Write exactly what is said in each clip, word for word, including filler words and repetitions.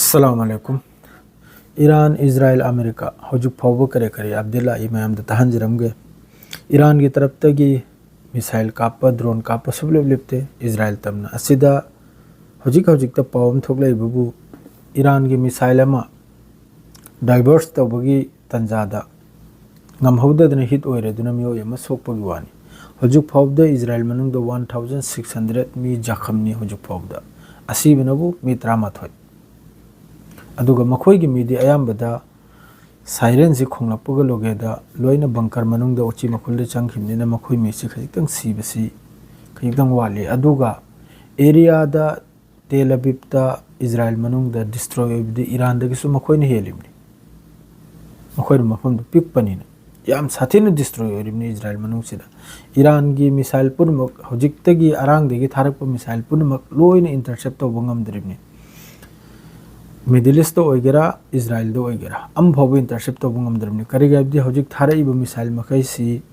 ꯑꯁꯂꯥꯃꯨ ꯑꯂꯥꯏꯀꯨꯝ꯫ Iran, ꯏꯖꯔꯥꯏꯜ, America, ꯍꯧꯖꯤꯛ ꯐꯥꯎꯕ ꯀꯔꯤ ꯀꯔꯤ ꯑꯞꯗꯦꯠ ꯂꯥꯛꯏ ꯃꯌꯥꯝꯗ ꯇꯥꯍꯟꯖꯔꯝꯒꯦ꯫ ꯏꯔꯥꯟꯒꯤ ꯇꯔꯞꯇꯒꯤ ꯃꯤꯁꯥꯏꯜ ꯀꯥꯞꯄ, ꯗ꯭ꯔꯣꯟ ꯀꯥꯞꯄ ꯁꯨꯡꯂꯦꯞ ꯂꯦꯞꯇꯦ꯫ ꯏꯖꯔꯥꯏꯜ ꯇꯝꯅ ꯑꯁꯤꯗ ꯍꯧꯖꯤꯛ ꯍꯧꯖꯤꯛꯇ ꯄꯥꯎ ꯑꯃ ꯊꯣꯛꯂꯛꯏꯕꯕꯨ, ꯏꯔꯥꯟꯒꯤ ꯃꯤꯁꯥꯏꯜ ꯑꯃ ꯗꯥꯏꯚꯔꯁ ꯇꯧꯕꯒꯤ ꯇꯥꯟꯖꯥꯗ ꯉꯝꯍꯧꯗꯗꯅ ꯍꯤꯠ ꯑꯣꯏꯔꯗꯨꯅ ꯃꯤꯑꯣꯏ ꯑꯃ ꯁꯣꯛꯄꯒꯤ ꯋꯥꯅꯤ꯫ ꯍꯧꯖꯤꯛ ꯐꯥꯎꯕꯗ ꯏꯖꯔꯥꯏꯜ ꯃꯅꯨꯡꯗ ꯋꯥꯟ ꯊꯥꯎꯖꯟ ꯁꯤꯛꯁ ꯍꯟꯗ꯭ꯔꯦꯠ ꯃꯤ ꯖꯈꯝꯅꯤ ꯍꯧꯖꯤꯛ ꯐꯥꯎꯕꯗ, ꯑꯁꯤꯕꯅꯕꯨ ꯃꯤ ꯇꯔꯥꯃꯥꯊꯣꯏ꯫ ꯑꯗꯨꯒ ꯃꯈꯣꯏꯒꯤ ꯃꯤꯗꯤ ꯑꯌꯥꯝꯕꯗ ꯁꯥꯏꯔꯦꯟꯁꯤ ꯈꯣꯡꯂꯛꯄꯒ ꯂꯣꯏꯒꯦꯗ ꯂꯣꯏꯅ ꯕꯪꯀꯔ ꯃꯅꯨꯡꯗ ꯎꯆꯤ ꯃꯈꯨꯜꯗ ꯆꯪꯈꯤꯕꯅꯤꯅ ꯃꯈꯣꯏ ꯃꯤꯁꯤ ꯈꯖꯤꯛꯇꯪ ꯁꯤꯕꯁꯤ ꯈꯖꯤꯛꯇꯪ ꯋꯥꯠꯂꯤ꯫ ꯑꯗꯨꯒ ꯑꯦꯔꯤꯌꯥꯗ ꯇꯦꯜ ꯑꯕꯤꯕꯇ ꯏꯖꯔꯥꯏꯜ ꯃꯅꯨꯡꯗ ꯗꯤꯁꯇ꯭ꯔꯣꯏ ꯑꯣꯏꯕꯗꯤ ꯏꯔꯥꯟꯗꯒꯤꯁꯨ ꯃꯈꯣꯏꯅ ꯍꯦꯜꯂꯤꯕꯅꯤ꯫ ꯃꯈꯣꯏꯅ ꯃꯐꯝꯗꯨ ꯄꯤꯛꯄꯅꯤꯅ ꯌꯥꯝ ꯁꯥꯊꯤꯅ ꯗꯤꯁꯇ꯭ꯔꯣꯏ ꯑꯣꯏꯔꯤꯕꯅꯤ ꯏꯖꯔꯥꯏꯜ ꯃꯅꯨꯡꯁꯤꯗ꯫ ꯏꯔꯥꯟꯒꯤ ꯃꯤꯁꯥꯏꯜ ꯄꯨꯝꯅꯃꯛ, ꯍꯧꯖꯤꯛꯇꯒꯤ ꯑꯔꯥꯡꯗꯒꯤ ꯊꯥꯔꯛꯄ ꯃꯤꯁꯥꯏꯜ ꯄꯨꯝꯅꯃꯛ ꯂꯣꯏꯅ ꯏꯟꯇꯔꯁꯦꯞ ꯇꯧꯕ ꯉꯝꯗ꯭ꯔꯤꯕꯅꯤ꯫ ꯃꯤꯗꯜ ꯏꯁꯇ ꯑꯣꯏꯒꯦꯔꯥ, ꯏꯖꯔꯥꯏꯜꯗ ꯑꯣꯏꯒꯦꯔꯥ, ꯑꯃꯐꯥꯎꯕ ꯏꯟꯇꯔꯁꯦꯞ ꯇꯧꯕ ꯉꯝꯗ꯭ꯔꯤꯕꯅꯤ꯫ ꯀꯔꯤꯒꯤ ꯍꯥꯏꯕꯗꯤ ꯍꯧꯖꯤꯛ ꯊꯥꯔꯛꯏꯕ ꯃꯤꯁꯥꯏꯜ ꯃꯈꯩꯁꯤ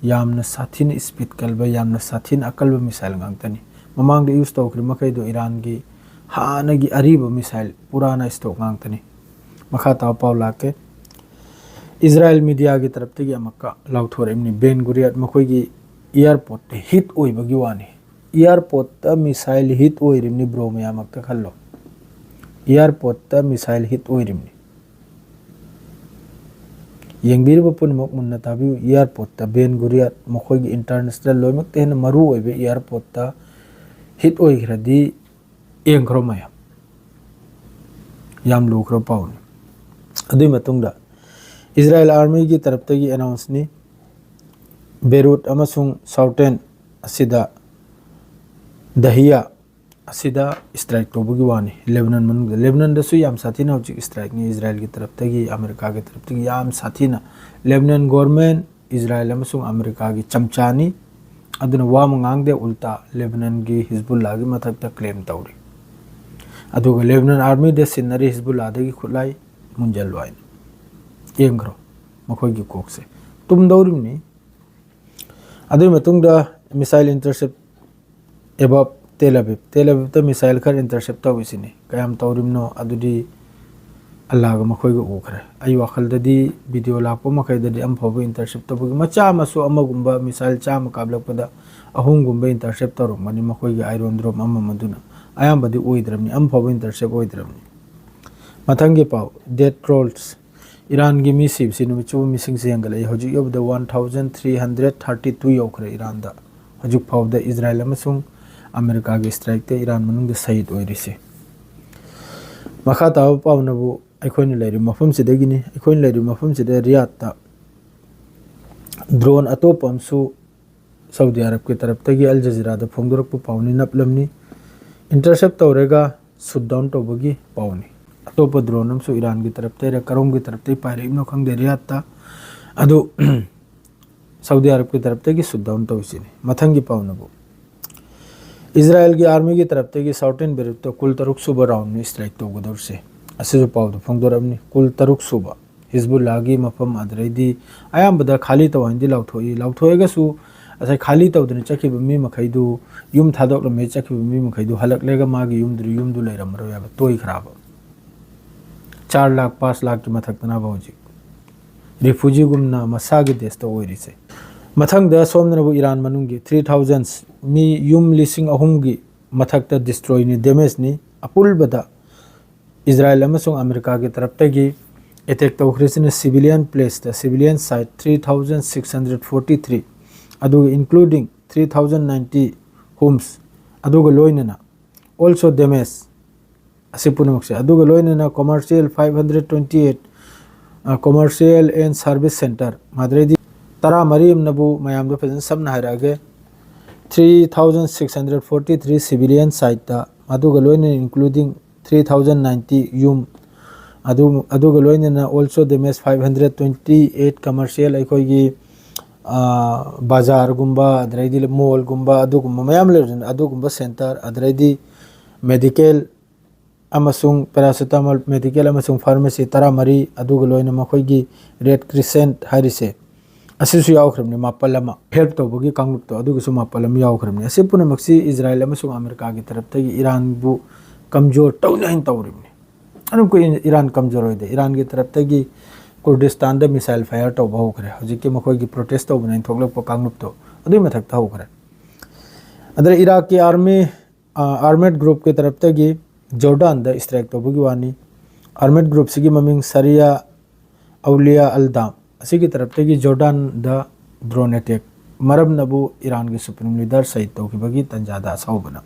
ꯌꯥꯝꯅ ꯁꯥꯊꯤꯅ ꯏꯁꯄꯤꯠ ꯀꯜꯕ, ꯌꯥꯝꯅ ꯁꯥꯊꯤꯅ ꯑꯀꯜꯕ ꯃꯤꯁꯥꯏꯜ ꯉꯥꯛꯇꯅꯤ꯫ ꯃꯃꯥꯡꯗ ꯌꯨꯁ ꯇꯧꯈ꯭ꯔꯤꯕ ꯃꯈꯩꯗꯣ ꯏꯔꯥꯟꯒꯤ ꯍꯥꯟꯅꯒꯤ ꯑꯔꯤꯕ ꯃꯤꯁꯥꯏꯜ, ꯄꯨꯔꯥꯅ ꯏꯁꯇꯣꯛ ꯉꯥꯛꯇꯅꯤ꯫ ꯃꯈꯥ ꯇꯥꯕ ꯄꯥꯎ ꯂꯥꯛꯀꯦ꯫ ꯏꯖꯔꯥꯏꯜ ꯃꯤꯗꯤꯌꯥꯒꯤ ꯇꯔꯞꯇꯒꯤ ꯑꯃꯨꯛꯀ ꯂꯥꯎꯊꯣꯔꯛꯏꯕꯅꯤ, ꯕꯦꯟ ꯒꯨꯔꯤꯌꯥꯠ ꯃꯈꯣꯏꯒꯤ ꯏꯌꯥꯔꯄꯣꯔꯠꯇ ꯍꯤꯠ ꯑꯣꯏꯕꯒꯤ ꯋꯥꯅꯤ꯫ ꯏꯌꯥꯔꯄꯣꯔꯠꯇ ꯃꯤꯁꯥꯏꯜ ꯍꯤꯠ ꯑꯣꯏꯔꯤꯕꯅꯤ, ꯕ꯭ꯔꯣ, ꯃꯌꯥꯝꯃꯛꯇ ꯈꯜꯂꯣ꯫ ꯏꯌꯥꯔꯄꯣꯔꯠꯇ ꯃꯤꯁꯥꯏꯜ ꯍꯤꯠ ꯑꯣꯏꯔꯤꯕꯅꯤ꯫ ꯌꯦꯡꯕꯤꯔꯤꯕ ꯄꯨꯝꯅꯃꯛ ꯃꯨꯟꯅ ꯇꯥꯕꯤꯌꯨ꯫ ꯏꯌꯥꯔꯄꯣꯔꯠꯇ, ꯕꯦꯟ ꯒꯨꯔꯤꯌꯥꯠ ꯃꯈꯣꯏꯒꯤ ꯏꯟꯇꯔꯅꯦꯁꯅꯦꯜ ꯂꯣꯏꯅꯃꯛꯇ ꯍꯦꯟꯅ ꯃꯔꯨ ꯑꯣꯏꯕ ꯏꯌꯥꯔꯄꯣꯔꯠꯇ ꯍꯤꯠ ꯑꯣꯏꯈ꯭ꯔꯗꯤ ꯌꯦꯡꯈ꯭ꯔꯣ ꯃꯌꯥꯝ, ꯌꯥꯝ ꯂꯨꯈ꯭ꯔꯕ ꯄꯥꯎꯅꯤ꯫ ꯑꯗꯨꯒꯤ ꯃꯇꯨꯡꯗ ꯏꯖꯔꯥꯏꯜ ꯑꯥꯔꯃꯤꯒꯤ ꯇꯔꯞꯇꯒꯤ ꯑꯦꯅꯥꯎꯟꯁꯅꯤ, ꯕꯦꯔꯨꯠ ꯑꯃꯁꯨꯡ ꯁꯥꯎꯇꯦꯟ ꯑꯁꯤꯗ, ꯗꯍꯤꯌꯥ ꯑꯁꯤꯗ ꯏꯁꯇ꯭ꯔꯥꯏꯛ ꯇꯧꯕꯒꯤ ꯋꯥꯅꯤ꯫ ꯂꯦꯕꯅꯟ ꯃꯅꯨꯡꯗ, ꯂꯦꯕꯅꯟꯗꯁꯨ ꯌꯥꯝ ꯁꯥꯊꯤꯅ ꯍꯧꯖꯤꯛ ꯏꯁꯇ꯭ꯔꯥꯏꯛꯅꯤ, ꯏꯖꯔꯥꯏꯜꯒꯤ ꯇꯔꯞꯇꯒꯤ, ꯑꯃꯦꯔꯤꯀꯥꯒꯤ ꯇꯔꯞꯇꯒꯤ ꯌꯥꯝ ꯁꯥꯊꯤꯅ꯫ ꯂꯦꯕꯅꯟ ꯒꯣꯔꯃꯦꯟ ꯏꯖꯔꯥꯏꯜ ꯑꯃꯁꯨꯡ ꯑꯃꯦꯔꯤꯀꯥꯒꯤ ꯆꯝꯆꯥꯅꯤ꯫ ꯑꯗꯨꯅ ꯋꯥ ꯑꯃ ꯉꯥꯡꯗꯦ, ꯎꯜꯇꯥ ꯂꯦꯕꯅꯟꯒꯤ ꯍꯤꯖꯕꯨꯜꯂꯥꯒꯤ ꯃꯊꯛꯇ ꯀ꯭ꯂꯦꯝ ꯇꯧꯔꯤ꯫ ꯑꯗꯨꯒ ꯂꯦꯕꯅꯟ ꯑꯥꯔꯃꯤꯗ ꯁꯤꯟꯅꯔꯤ ꯍꯤꯖꯕꯨꯜꯂꯥꯗꯒꯤ ꯈꯨꯠꯂꯥꯏ ꯃꯨꯟꯖꯜꯂꯨ ꯍꯥꯏꯅ꯫ ꯌꯦꯡꯈ꯭ꯔꯣ ꯃꯈꯣꯏꯒꯤ ꯀꯣꯛꯁꯦ꯫ ꯇꯨꯝꯗꯧꯔꯤꯕꯅꯤ꯫ ꯑꯗꯨꯒꯤ ꯃꯇꯨꯡꯗ ꯃꯤꯁꯥꯏꯜ ꯏꯟꯇꯔꯁꯦꯞ ꯑꯦꯕꯞ ꯇꯦꯜ ꯑꯕꯤꯕ, ꯇꯦꯜ ꯑꯕꯤꯕꯇ missile ꯈꯔ intercept ꯇꯧꯏꯁꯤꯅꯤ꯫ ꯀꯌꯥꯝ ꯇꯧꯔꯤꯕꯅꯣ ꯑꯗꯨꯗꯤ ꯑꯜꯂꯥꯒ ꯃꯈꯣꯏꯒ ꯎꯈ꯭ꯔꯦ꯫ ꯑꯩ ꯋꯥꯈꯜꯗꯗꯤ video ꯂꯥꯛꯄ ꯃꯈꯩꯗꯗꯤ ꯑꯃꯐꯥꯎꯕ intercept ꯇꯧꯕꯒꯤ, ꯃꯆꯥ ꯃꯁꯨ ꯑꯃꯒꯨꯝꯕ missile ꯆꯥꯝꯃ ꯀꯥꯞꯂꯛꯄꯗ ꯑꯍꯨꯝꯒꯨꯝꯕ intercept ꯇꯧꯔꯝꯒꯅꯤ ꯃꯈꯣꯏꯒꯤ Iron Dome ꯑꯃ ꯑꯃꯗꯨꯅ꯫ ꯑꯌꯥꯝꯕꯗꯤ ꯑꯣꯏꯗ꯭ꯔꯕꯅꯤ, ꯑꯃꯐꯥꯎꯕ intercept ꯑꯣꯏꯗ꯭ꯔꯕꯅꯤ꯫ ꯃꯊꯪꯒꯤ ꯄꯥꯎ, death tolls꯫ ꯏꯔꯥꯟꯒꯤ ꯃꯤ ꯁꯤꯕꯁꯤ ꯅꯨꯃꯤꯠ ꯆꯨꯞꯄ ꯃꯤꯁꯤꯡꯁꯦ ꯍꯦꯟꯒꯠꯂꯛꯏ꯫ ꯍꯧꯖꯤꯛ ꯌꯧꯕꯗ one thousand three hundred thirty two ꯌꯧꯈ꯭ꯔꯦ ꯏꯔꯥꯟꯗ꯫ ꯍꯧꯖꯤꯛ ꯐꯥꯎꯕꯗ ꯏꯖꯔꯥꯏꯜ ꯑꯃꯁꯨꯡ ꯑꯃꯦꯔꯤꯀꯥꯒꯤ strikeꯇ ꯏꯔꯥꯟ ꯃꯅꯨꯡꯗ ꯁꯍꯤꯗ ꯑꯣꯏꯔꯤꯁꯦ꯫ ꯃꯈꯥ ꯇꯥꯕ ꯄꯥꯎꯅꯕꯨ ꯑꯩꯈꯣꯏꯅ ꯂꯩꯔꯤꯕ ꯃꯐꯝꯁꯤꯗꯒꯤꯅꯤ꯫ ꯑꯩꯈꯣꯏꯅ ꯂꯩꯔꯤꯕ ꯃꯐꯝꯁꯤꯗ ꯔꯤꯌꯥꯗꯇ drone ꯑꯇꯣꯞꯄ ꯑꯃꯁꯨ ꯁꯥꯎꯗꯤ ꯑꯔꯕꯀꯤ ꯇꯔꯞꯇꯒꯤ ꯑꯜ ꯖꯖꯤꯔꯥꯗ ꯐꯣꯡꯗꯣꯔꯛꯄ ꯄꯥꯎꯅꯤ, ꯅꯞꯂꯝꯅꯤ꯫ Intercept ꯇꯧꯔꯒ shoot down ꯇꯧꯕꯒꯤ ꯄꯥꯎꯅꯤ꯫ ꯑꯇꯣꯞꯄ drone ꯑꯃꯁꯨ ꯏꯔꯥꯟꯒꯤ ꯇꯔꯞꯇꯩꯔ ꯀꯔꯣꯝꯒꯤ ꯇꯔꯞꯇꯩ ꯄꯥꯏꯔꯛꯏꯕꯅꯣ ꯈꯪꯗꯦ ꯔꯤꯌꯥꯗꯇ꯫ ꯑꯗꯨ ꯁꯥꯎꯗꯤ ꯑꯔꯕꯀꯤ ꯇꯔꯞꯇꯒꯤ shoot down ꯇꯧꯔꯤꯁꯤꯅꯤ꯫ ꯃꯊꯪꯒꯤ ꯄꯥꯎꯅꯕꯨ ꯏꯖꯔꯥꯏꯜꯒꯤ armyꯒꯤ ꯇꯔꯞꯇꯒꯤ southern Beirutꯇ ꯀꯨꯜ ꯇꯔꯨꯛ ꯁꯨꯕ roundꯅꯤ strike ꯇꯧꯒꯗꯧꯔꯤꯁꯦ꯫ ꯑꯁꯤꯁꯨ ꯄꯥꯎꯗ ꯐꯣꯡꯗꯣꯔꯛꯑꯕꯅꯤ꯫ ꯀꯨꯜ ꯇꯔꯨꯛ ꯁꯨꯕ ꯍꯤꯖꯕꯨꯜꯂꯥꯒꯤ ꯃꯐꯝ, ꯑꯗꯨꯗꯩꯗꯤ ꯑꯌꯥꯝꯕꯗ ꯈꯥꯂꯤ ꯇꯧ ꯍꯥꯏꯅꯗꯤ ꯂꯥꯎꯊꯣꯛꯏ꯫ ꯂꯥꯎꯊꯣꯛꯑꯒꯁꯨ ꯉꯁꯥꯏ ꯈꯥꯂꯤ ꯇꯧꯗꯅ ꯆꯠꯈꯤꯕ ꯃꯤ ꯃꯈꯩꯗꯨ, ꯌꯨꯝ ꯊꯥꯗꯣꯛꯂꯝꯃꯦ ꯆꯠꯈꯤꯕ ꯃꯤ ꯃꯈꯩꯗꯨ ꯍꯜꯂꯛꯂꯒ ꯃꯥꯒꯤ ꯌꯨꯝꯗꯨꯗ, ꯌꯨꯝꯗꯨ ꯂꯩꯔꯝꯃꯔꯣꯏ ꯍꯥꯏꯕ, ꯇꯣꯏꯈ꯭ꯔꯕ꯫ ꯆꯥꯔ ꯂꯥꯈ, ꯄꯥꯁ ꯂꯥꯈꯀꯤ ꯃꯊꯛꯇꯅꯕ ꯍꯧꯖꯤꯛ refugeeꯒꯨꯝꯅ ꯃꯁꯥꯒꯤ ꯗꯦꯁꯇ ꯑꯣꯏꯔꯤꯁꯦ꯫ ꯃꯊꯪꯗ ꯁꯣꯝꯗꯅꯕꯨ ꯏꯔꯥꯟ ꯃꯅꯨꯡꯒꯤ three thousands, ꯃꯤ ꯌꯨꯝ ꯂꯤꯁꯤꯡ ꯑꯍꯨꯝꯒꯤ ꯃꯊꯛꯇ destroyꯅꯤ, damageꯅꯤ꯫ ꯑꯄꯨꯟꯕꯗ ꯏꯖꯔꯥꯏꯜ ꯑꯃꯁꯨꯡ ꯑꯃꯦꯔꯤꯀꯥꯒꯤ ꯇꯔꯞꯇꯒꯤ attack ꯇꯧꯈ꯭ꯔꯤꯁꯤꯅ civilian placeꯇ, civilian site three thousand six hundred forty three, ꯑꯗꯨꯒ including three thousand ninety homes, ꯑꯗꯨꯒ ꯂꯣꯏꯅꯅ also damage ꯑꯁꯤ ꯄꯨꯝꯅꯃꯛꯁꯦ, ꯑꯗꯨꯒ ꯂꯣꯏꯅꯅ commercial five hundred twenty eight, commercial and service center, ꯃꯗꯨꯗꯩꯗꯤ ꯇꯔꯥꯃꯔꯤ ꯑꯃꯅꯕꯨ ꯃꯌꯥꯝꯗ ꯐꯖꯅ ꯁꯝꯅ ꯍꯥꯏꯔꯛꯑꯒꯦ, three thousand six hundred forty three civilian siteꯇ, ꯑꯗꯨꯒ ꯂꯣꯏꯅꯅ including three thousand ninety ꯌꯨꯝ, ꯑꯗꯨ, ꯑꯗꯨꯒ ꯂꯣꯏꯅꯅ also damage five hundred twenty eight commercial, ꯑꯩꯈꯣꯏꯒꯤ ꯕꯖꯥꯔꯒꯨꯝꯕ, ꯑꯗꯨꯗꯩꯗꯤ mallꯒꯨꯝꯕ, ꯑꯗꯨꯒꯨꯝꯕ ꯃꯌꯥꯝ ꯂꯩꯕꯁꯤꯡ, ꯑꯗꯨꯒꯨꯝꯕ center, ꯑꯗꯨꯗꯩꯗꯤ medical ꯑꯃꯁꯨꯡ paracetamol, medical ꯑꯃꯁꯨꯡ pharmacy ꯇꯔꯥꯃꯔꯤ, ꯑꯗꯨꯒ ꯂꯣꯏꯅ ꯃꯈꯣꯏꯒꯤ Red Crescent ꯍꯥꯏꯔꯤꯁꯦ, ꯑꯁꯤꯁꯨ ꯌꯥꯎꯈ꯭ꯔꯕꯅꯤ, ꯃꯥꯄꯜ ꯑꯃ꯫ ꯍꯦꯜꯞ ꯇꯧꯕꯒꯤ ꯀꯥꯡꯂꯨꯞꯇꯣ ꯑꯗꯨꯒꯤꯁꯨ ꯃꯥꯄꯜ ꯑꯃ ꯌꯥꯎꯈ꯭ꯔꯕꯅꯤ꯫ ꯑꯁꯤ ꯄꯨꯝꯅꯃꯛꯁꯤ ꯏꯖꯔꯥꯏꯜ ꯑꯃꯁꯨꯡ ꯑꯃꯦꯔꯤꯀꯥꯒꯤ ꯇꯔꯞꯇꯒꯤ ꯏꯔꯥꯟꯕꯨ ꯀꯝꯖꯣꯔ ꯇꯧꯅꯤ ꯍꯥꯏꯅ ꯇꯧꯔꯤꯕꯅꯤ꯫ ꯑꯗꯨꯝ ꯀꯨꯏꯅ ꯏꯔꯥꯟ ꯀꯝꯖꯣꯔ ꯑꯣꯏꯗꯦ꯫ ꯏꯔꯥꯟꯒꯤ ꯇꯔꯞꯇꯒꯤ ꯀꯨꯔꯗꯤꯁꯇꯥꯟꯗ ꯃꯤꯁꯥꯏꯜ ꯐꯥꯌꯔ ꯇꯧꯕ ꯍꯧꯈ꯭ꯔꯦ꯫ ꯍꯧꯖꯤꯛꯀꯤ ꯃꯈꯣꯏꯒꯤ ꯄ꯭ꯔꯣꯇꯦꯁ ꯇꯧꯕꯅ ꯊꯣꯛꯂꯛꯄ ꯀꯥꯡꯂꯨꯞꯇꯣ ꯑꯗꯨꯒꯤ ꯃꯊꯛꯇ ꯍꯧꯈ꯭ꯔꯦ꯫ ꯑꯗꯨꯅ ꯏꯔꯥꯛꯀꯤ ꯑꯥꯔꯃꯤ, ꯑꯥꯔꯃꯦꯗ ꯒ꯭ꯔꯨꯞꯀꯤ ꯇꯔꯞꯇꯒꯤ ꯖꯣꯔꯗꯥꯟꯗ ꯏꯁꯇ꯭ꯔꯥꯏꯛ ꯇꯧꯕꯒꯤ ꯋꯥꯅꯤ꯫ ꯑꯥꯔꯃꯦꯗ ꯒ꯭ꯔꯨꯞꯁꯤꯒꯤ ꯃꯃꯤꯡ ꯁꯔꯤꯌꯥ ꯑꯧꯂꯤꯌꯥ ꯑꯜ ꯗꯥꯝ꯫ ꯑꯁꯤꯒꯤ ꯇꯔꯞꯇꯒꯤ ꯖꯣꯔꯗꯥꯟꯗ ꯗ꯭ꯔꯣꯟ ꯑꯦꯇꯦꯛ, ꯃꯔꯝꯅꯕꯨ ꯏꯔꯥꯟꯒꯤ ꯁꯨꯄ꯭ꯔꯤꯝ ꯂꯤꯗꯔ ꯁꯍꯤꯗ ꯇꯧꯈꯤꯕꯒꯤ ꯇꯥꯟꯖꯥꯗ ꯑꯁꯥꯎꯕꯅ꯫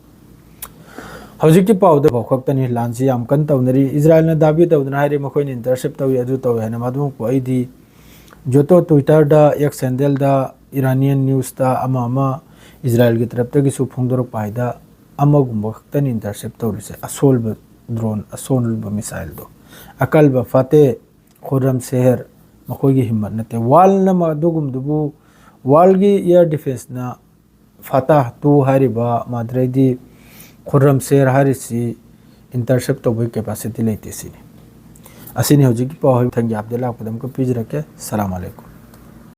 ꯍꯧꯖꯤꯛꯀꯤ ꯄꯥꯎꯗ ꯐꯥꯎ ꯈꯛꯇꯅꯤ ꯂꯥꯟꯁꯤ ꯌꯥꯝ ꯀꯟꯅ ꯇꯧꯅꯔꯤ꯫ ꯏꯖꯔꯥꯏꯜꯅ ꯗꯥꯕꯤ ꯇꯧꯗꯅ ꯍꯥꯏꯔꯤ, ꯃꯈꯣꯏꯅ ꯏꯟꯇꯔꯁꯦꯞ ꯇꯧꯏ, ꯑꯗꯨ ꯇꯧꯏ ꯍꯥꯏꯅ꯫ ꯃꯗꯨꯃꯛꯄꯨ ꯑꯩꯗꯤ ꯖꯣꯇꯣ ꯇ꯭ꯋꯤꯇꯔꯗ, ꯑꯦꯛꯁ ꯍꯦꯟꯗꯜꯗ, ꯏꯔꯥꯅꯤꯌꯟ ꯅ꯭ꯌꯨꯁꯇ ꯑꯃ ꯑꯃ ꯏꯖꯔꯥꯏꯜꯒꯤ ꯇꯔꯞꯇꯒꯤꯁꯨ ꯐꯣꯡꯗꯣꯔꯛꯄ ꯍꯥꯏꯗ ꯑꯃꯒꯨꯝꯕ ꯈꯛꯇꯅꯤ ꯏꯟꯇꯔꯁꯦꯞ ꯇꯧꯔꯤꯁꯦ꯫ ꯑꯁꯣꯜꯕ ꯗ꯭ꯔꯣꯟ, ꯑꯁꯣꯜꯕ ꯃꯤꯁꯥꯏꯜꯗꯣ꯫ ꯑꯀꯜꯕ ꯐꯇꯦ, ꯈꯨꯔꯝ ꯁꯦꯍꯔ, ꯃꯈꯣꯏꯒꯤ ꯍꯤꯝꯃꯠ ꯅꯠꯇꯦ꯫ ꯋꯥꯜꯅ ꯃ-, ꯑꯗꯨꯒꯨꯝꯗꯨꯕꯨ, ꯋꯥꯜꯒꯤ ꯏꯌꯔ ꯗꯤꯐꯦꯟꯁꯅ ꯐꯇꯥꯍ ꯇꯨ ꯍꯥꯏꯔꯤꯕ, ꯃꯗꯨꯗꯩꯗꯤ ꯈꯨꯔꯝ ꯁꯦꯍꯔ ꯍꯥꯏꯔꯤꯁꯤ ꯏꯟꯇꯔꯁꯦꯞ ꯇꯧꯕꯒꯤ ꯀꯦꯄꯥꯁꯤꯇꯤ ꯂꯩꯇꯦ ꯁꯤꯅꯤ꯫ ꯑꯁꯤꯅꯤ ꯍꯧꯖꯤꯛꯀꯤ ꯄꯥꯎ꯫ ꯃꯊꯪꯒꯤ ꯑꯞꯗꯦꯠ ꯂꯥꯛꯄꯗ ꯑꯃꯨꯛꯀ ꯄꯤꯖꯔꯛꯀꯦ꯫ ꯁꯂꯥꯝ ꯑꯂꯩꯀꯨꯝ꯫